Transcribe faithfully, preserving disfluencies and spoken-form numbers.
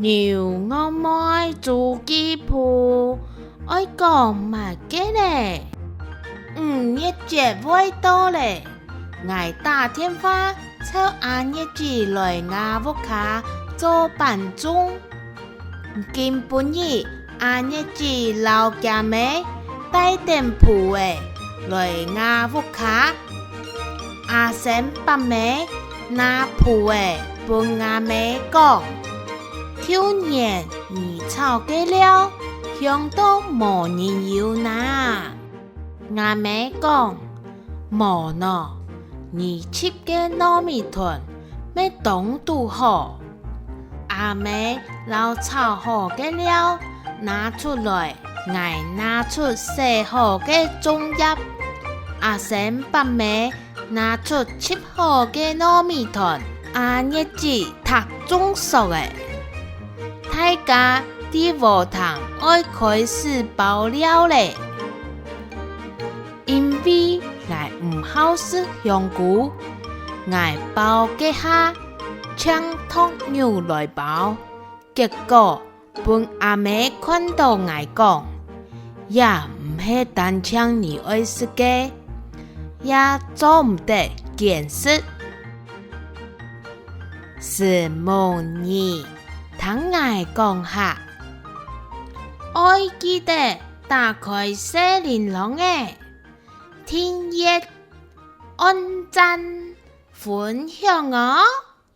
牛戇妹週記簿，愛講麼个呢？五月節會到咧，𠊎打電話招阿月姊來吾屋下做伴眾。今晡日阿月姊摎厥姆帶等簿仔來吾屋下。阿仙伯姆拿簿仔分吾姆講：「舊年你炒个料，香到無人有哪。」吾姆講：「無喏，你煠个糯米團乜當堵好。」阿姆摎炒好个料拿出來，𠊎拿出洗好个粽葉，阿仙伯姆拿出煠好个糯米團，阿月姊䌈粽索仔。大家在禾埕愛開始包料咧。因為𠊎毋好食香菇，𠊎包該下淨擇牛來包，結果分阿姆看著𠊎講：「這毋係單淨你愛食个，也做毋得揀食。」承蒙你聽𠊎講客，愛記得打開細鈴啷仔，訂閱、按讚、分享喔！